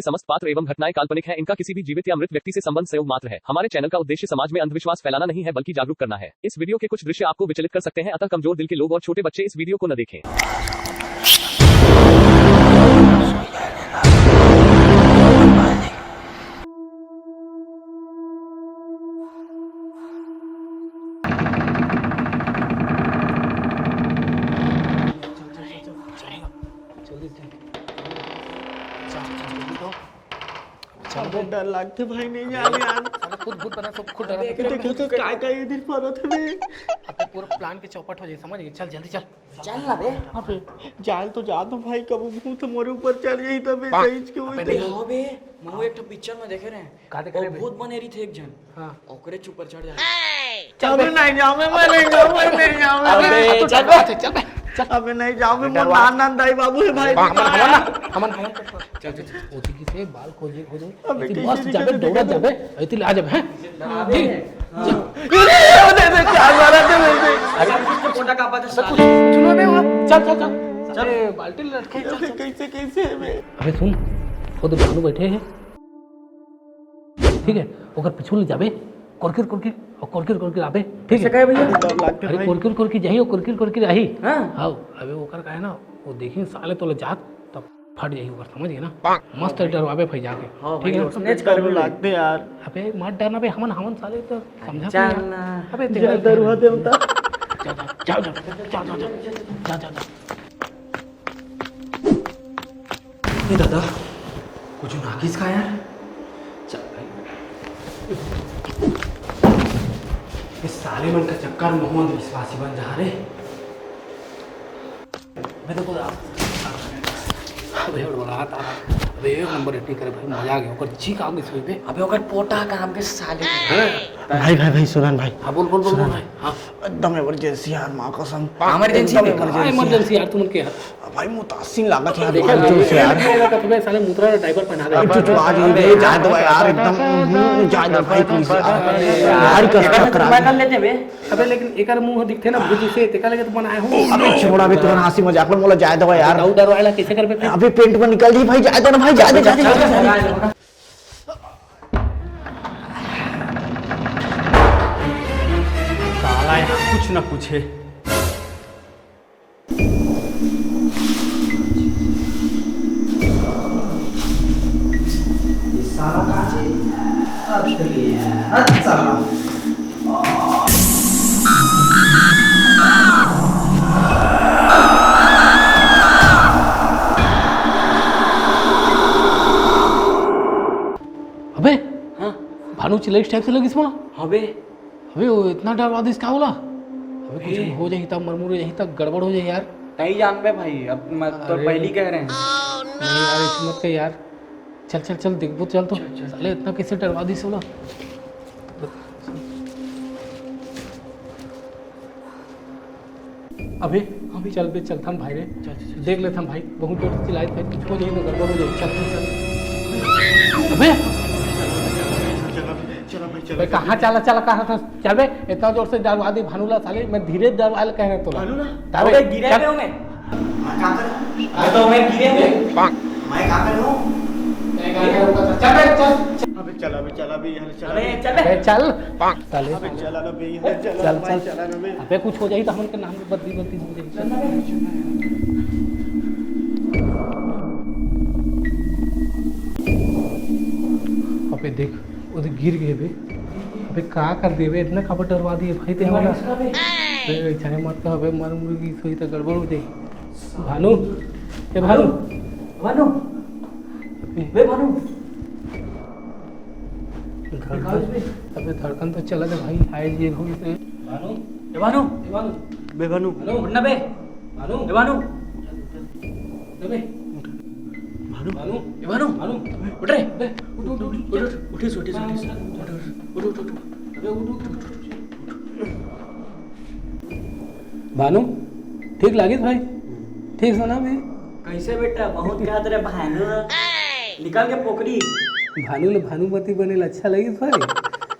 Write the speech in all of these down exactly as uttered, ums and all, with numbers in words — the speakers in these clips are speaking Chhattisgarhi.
समस्त पात्र एवं घटनाएं काल्पनिक हैं। इनका किसी भी जीवित या मृत व्यक्ति से संबंध, सहयोग मात्र है। हमारे चैनल का उद्देश्य समाज में अंधविश्वास फैलाना नहीं है, बल्कि जागरूक करना है। इस वीडियो के कुछ दृश्य आपको विचलित कर सकते हैं, अतः कमजोर दिल के लोग और छोटे बच्चे इस वीडियो को न देखें। अबे डर लागथे भाई, नहीं जाने यार। साला खुद भूत बना, सब खुद डरा। देखो तो काय काय इधर फरत हवे। अबे पूरा प्लान के चौपट हो जाए, समझ गए? चल जल्दी चल। चल ना बे। अबे जाल तो जा दो भाई, कब भूत मोरे ऊपर चढ़ जाई तबे। सही के अबे वही। नहीं हो बे, मैं एक ठो पिक्चर में देखे रहे। का देखे रहे वो बे? भूत बने रही थे एक जन। हाँ। ओकरे ऊपर चढ़ जाए। चल अबे बे। नहीं जाऊं मैं, मैं नहीं जाऊं, मैं नहीं जाऊं मैं। अबे तो चल डरवा बे। थे, चल बे, चल। अबे नहीं जाऊं मैं, मोर डरवा। नान नान दाई बाबू है भाई। हमन, हमन ना, हमन, हमन। चल, चल, चल। ओती की से बाल खोजे, खोजे। अबे एती कैसे मस्त नहीं जाबे, कैसे डोरा नहीं जाबे, एती ले आ जाबे, हैं? ठीक? हाँ। अरे, अरे, अरे, क्या मारा थे मेरे को? अरे, कुछ तो पोटा का पता सब कुछ सुनो बे, वो। चल, चल, चल। चल। अरे, बाल्टी लटके, चल, अबे चल। कैसे, कैसे है बे? अबे सुन, खुद भानू बैठे हैं। ठीक है, ओकर पीछू ले जाबे, कोरकिर कोरकिर, और कोरकिर कोरकिर आबे, ठीक है? कैसे कहे भैया? डर लागथे अरे भाई। कोरकिर कोरकिर जाही, और कोरकिर कोरकिर आही। हाँ। हाँ, अबे ओकर का है ना, वो देखी साले तोला जात, तब फट जाही ओकर, समझ गए ना? मस्त डरवाबे भाई जाके, हाँ ठीक भाई, है? उसने डर लागथे यार। अबे मत डरना बे, हमन, हमन साले तो समझा चल नहीं यार। ना। अबे जय दरुहा देवता। जा, जा, जा, जा। जा, जा, जा। ए दादा, कुछ नागिस का यार? चल भाई। इस साले मन का चक्कर में मोहम्मद विश्वासी बन जा रे। मैं तो खुद आप अबे बड़ा था। अबे एक नंबर एक्टिंग करे भाई, मजा आ गया। ओकर चीख आ गई सुई पे। अबे ओकर पोटा काम के साले। है ना? भाई, भाई, भाई, सुनन भाई। हाँ, बोल, बोल, बोल, बोल भाई। हाँ। एकदम इमरजेंसी यार, माँ कसम। इमरजेंसी एकदम में? इमरजेंसी यार। इमरजेंसी यार, तुमन के यार। भाई, मुतासिन लागत है यार, देखा, बहुत जोर से यार। देखा, देखा, तुम्हें साले मुतरा डायपर पहना दे। अरे, चुप, चुप, आज ये जाए दो यार, एकदम, हम्म, जाए दो भाई, please यार। भारी कसरत करा दे। कर लेते बे। अबे, लेकिन एकर मुंह दिखथे ना भूत जैसे, तेका लगे तो बनाए हो। अबे, छोड़ा बे, तुरंत हंसी मजाक में मोला जाए दो यार। दाऊ डरवाएला कैसे करबे फिर? अबे, पेंट में निकल जी भाई, जाए दो ना भाई, जाए दो, जाए दो, जाए दो। साला यहाँ कुछ ना कुछ है। ये साला कहाँ से? अच्छा। अबे, हाँ। भानु चिल्लाई इस टाइप से लगिस मोला। अबे, अबे, वो इतना डरवा दिस का बोला? अबे, कुछ ए। हो जाही तब, मरमुर हो जाही तब, गड़बड़ हो जाही यार। तई जानबे भाई, अब मैं तो अरे। पहली कह रहे हैं। नहीं यार, ऐसे मत कह यार। चल, चल, चल, देखबो, चल तो। चल, चल। साले, इतना कैसे डरवा दिस बोला? अबे, अबे चल बे, चलथन भाई रे। चल, चल, चल। देख लेथन भाई, बहुत जोर से चिल्लाए थे, कुछ हो जाही तो गड़बड़ हो जाही। चल, चल, चल। अबे! चल, चल, चल, भाई, चल, बे, चल। कहाँ चला, चला, कहाँ था? चल बे, इतना जोर से डरवा दी भानु ला साले, मैं धीरे डरवाए ला कह रहे तोला। भानु ला? अबे, अबे, गिरे चल। पे हूँ मैं। मैं क्या करूँ? अरे तो मैं गिरे हूँ। मैं क्या करूँ? मैं क्या करूँ? चल बे, चल। अबे चल, अबे चल, अबे यहाँ से चल। अबे चल बे। अबे चल। साले। अबे चला ना बे, इधर चला चल, ना भाई, चल। चला ना बे। अबे कुछ हो जाही तो हमन के नाम के बदली, बदली हो जाही। चल ना बे। अबे देख, वो तो गिर गए बे। अबे का कर देबे, इतना काबर डरवा दिए भाई ते हमला। अबे चाहे मत कह, अबे मर मुर्गी सोई तो गड़बड़ हो जाही। भानु, ए भानु। भानु। अबे। बे भानु। धड़कन, अबे धड़कन तो चला दे भाई, आए जे हो इसे। भानु, ए भानु, ए भानु। बे भानु। भानु, उठना बे। भानु, ए भानु। उठ बे। भानु। भानु, ए भानु। भानु, उठ रे। बे, उठ, उठ, उठ, उठ, उठ, उठ, उठ, उठ, उठ, उठ, उठ, उठ, उठ, उठ, उठ, उठ, उठ, उठ। भानु, ठीक लागिस भाई? ठीक सुना भाई? कैसे बेटा, बहुत कहत रहे भानु, निकल के पोकरी। भानु ले भानुमती बने ला अच्छा लगिस भाई?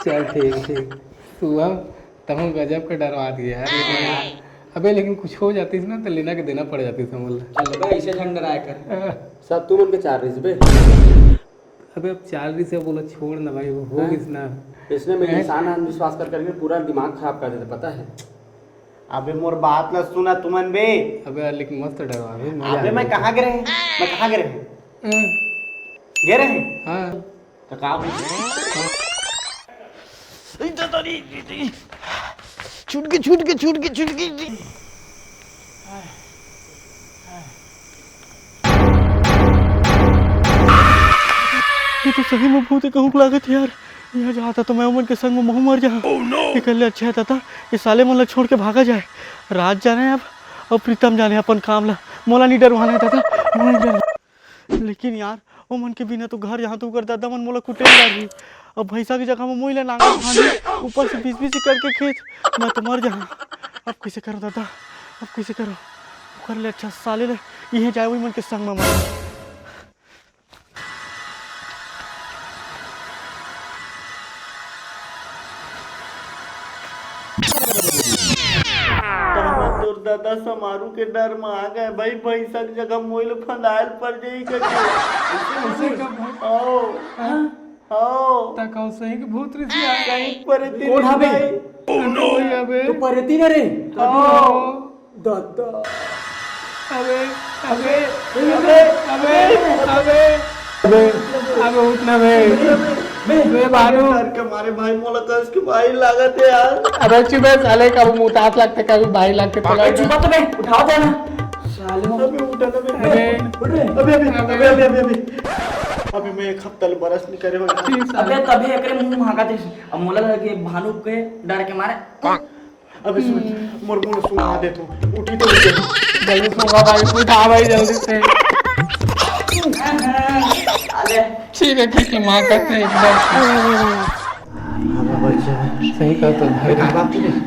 चल ठीक, ठीक। तू अब तहूँ गजब के डरवा दिया यार, लेकिन यार, अबे लेकिन कुछ हो जातिस ना तो लेना के देना पड़ जातिस हमन ला। चल बे, ऐसे झन डराया कर। हाँ। सब तू मन के चार रहिस बे। अबे अब चाल रही से बोला, छोड़ ना भाई, वो हो हैं? गइस ना। इसने में हैं? इंसान अंधविश्वास कर करके पूरा दिमाग खराब कर देता, पता है? अबे मोर बात न सुना तुमन बे। अबे लेकिन मस्त डरवा बे, मजा अबे आ मैं गया। कहाँ गिरे हैं? मैं कहाँ गिरे हैं? हैं? गिरे हैं? हाँ। तो कहाँ छूट के, छूट के, छूट के, छूट के। ये तो सही में भूत कहूँ लागत हे यार। यहाँ जाता तो मैं उमन के संग में महूँ मर जाऊँ। Oh no! एकर ले अच्छा है दादा, ये साले मन ला छोड़ के भागा जाए। राज जाने अब, अब प्रीतम जाने अपन काम ला। मोला नहीं डरवाना है दादा, मोला नहीं डरवाना। लेकिन यार, ओमन के बिना तो घर यहाँ तो उकर दादा मन मोला कुटे डारही। अब भैंसा के जगह में मोइला नांगर फांदी, ऊपर से बीस बीस एकड़ के खेत, मैं तो मर जाऊँ। अब कैसे करो दादा, अब कैसे करो? ओकर ले अच्छा साले ले इहे जाए, वही मन के संग में मर। तोर दादा समारू के डर म आ गए भाई, भैंसा के जगह मोइल फंदायल पड़ जाई करके। ऐसे का भाई? आओ। हाँ? आओ। ता कहूँ सही के भूत रिसी आ गए। सही परे तेरे कोन हबे? भाई। Oh no! अबे। तो परेती न रे। आओ। दादा। अबे, अबे, अबे, अबे, अबे, अबे, अबे, उठ ना बे। बे, बे, बालू। डर के मारे भाई, मोला कस के भाई लागत है यार। अबे चुप बे साले, कभी मुतास लगते, कभी भाई लगते, अबे चुप तो बे, उठाओ दे ना। साले। अबे उठा ना बे। अबे। उठ रे। अबे, अबे, अबे। अबे, अबे, अबे, अबे। अबे मैं एक हफ्ता ले बरस नहीं करे हो यार। ठीक साले। अबे तभी एकरे मुंह में हाका दे। अब मोला लगे भालू के डर के मारे। अबे सुन, मोर मुंह सुंघा दे तू, उठी तो उठी। जल्दी सुंघा भाई, उठा भाई जल्दी से। अबे। ठीक है, ठीक है, माँ कहते हैं एकदम। सही कहा तो भाई।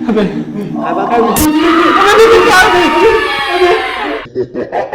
अबे। अबे।